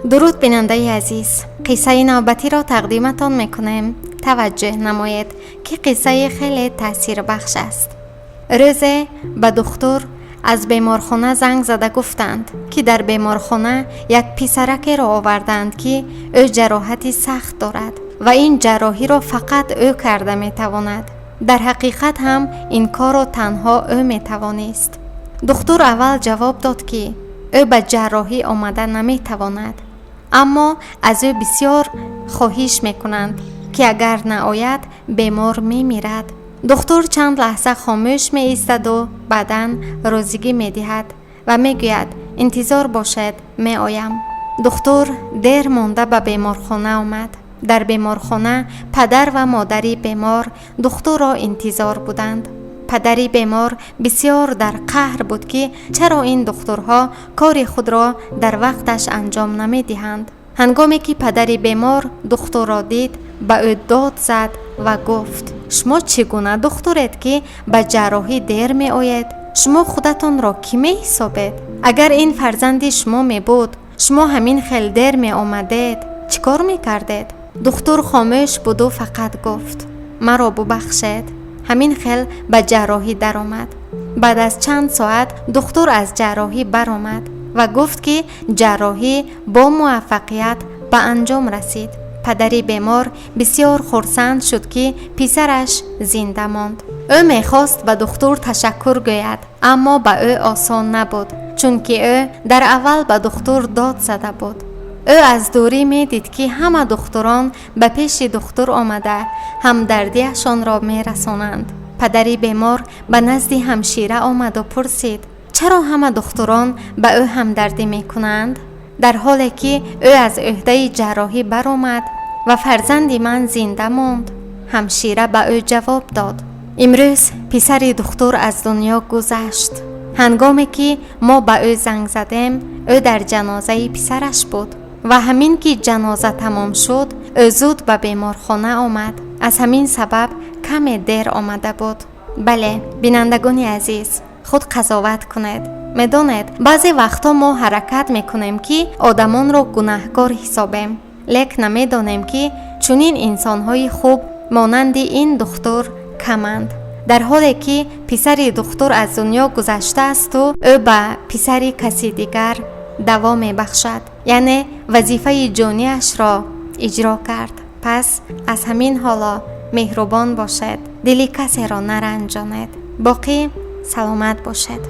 Дуруд, бинандаи азиз! Қиссаи навбатиро тақдиматон мекунем. Таваҷҷӯҳ намоед, ки қиссаи хеле таъсирбахш аст. Рӯзе ба духтур аз беморхона занг зада гуфтанд, ки дар беморхона як писаракеро оварданд, ки ӯ ҷароҳати сахт дорад ва ин ҷарроҳиро фақат ӯ карда метавонад. Дар ҳақиқат ҳам ин корро танҳо ӯ метавонист. Духтур аввал ҷавоб дод, ки ӯ ба ҷарроҳӣ омада наметавонад, аммо аз ӯ бисёр хоҳиш мекунанд, ки агар наояд, бемор мемирад. Духтур чанд лаҳза хомӯш меистаду баъдан розигӣ медиҳад ва мегӯяд: «Интизор бошед, меоям». Духтур дер монда ба беморхона омад. Дар беморхона падар ва модари бемор духтурро интизор буданд. Падари бемор бисёр дар қаҳр буд, ки чаро ин духтурҳо кори худро дар вақташ анҷом намедиҳанд. Ҳангоме ки падари бемор духтурро дид, ба ӯ дод зад ва гуфт: «Шумо чӣ гуна духтуред, ки ба ҷарроҳӣ дер меоед? Шумо худатонро кӣ меҳисобед? Агар ин фарзанди шумо мебуд, шумо ҳамин хел дер меомадед, чӣ кор мекардед?» Духтур хомӯш буду фақат гуфт: «Маро бубахшед». Ҳамин хел ба ҷарроҳӣ даромад. Баъд аз чанд соат духтур аз ҷарроҳӣ баромад ва гуфт, ки ҷарроҳӣ бо муваффақият ба анҷом расид. Падари бемор бисёр хурсанд шуд, ки писараш зинда монд. Ӯ мехост ба духтур ташаккур гӯяд, аммо ба ӯ осон набуд, чунки ӯ дар аввал ба духтур дод зада буд. Ӯ аз дурӣ медид, ки ҳама духтурон ба пеши духтур омада, ҳамдардиашонро мерасонанд. Падари бемор ба назди ҳамшира омаду пурсид, чаро ҳама духтурон ба ӯ ҳамдардӣ мекунанд, дар ҳоле ки ӯ аз ӯҳдаи ҷарроҳӣ баромад ва фарзанди ман зинда монд. Ҳамшира ба ӯ ҷавоб дод: «Имрӯз писари духтур аз дунё гузашт. Ҳангоме ки мо ба ӯ занг задем, ӯ дар ҷанозаи писараш буд ва ҳамин ки ҷаноза тамом шуд, ӯ зуд ба беморхона омад. Аз ҳамин сабаб каме дер омада буд». Бале, бинандагони азиз, худ қазоват кунед. Медонед, баъзе вақтҳо мо ҳаракат мекунем, ки одамонро гунаҳкор ҳисобем, лек намедонем, ки чунин инсонҳои хуб монанди ин духтур каманд. Дар ҳоле ки писари духтур аз дунё гузаштаасту ӯ ба писари каси дигар даво мебахшад, яъне вазифаи ҷониашро иҷро кард. Пас аз ҳамин ҳоло меҳрубон бошед, дили касеро наранҷонед. Боқӣ саломат бошед.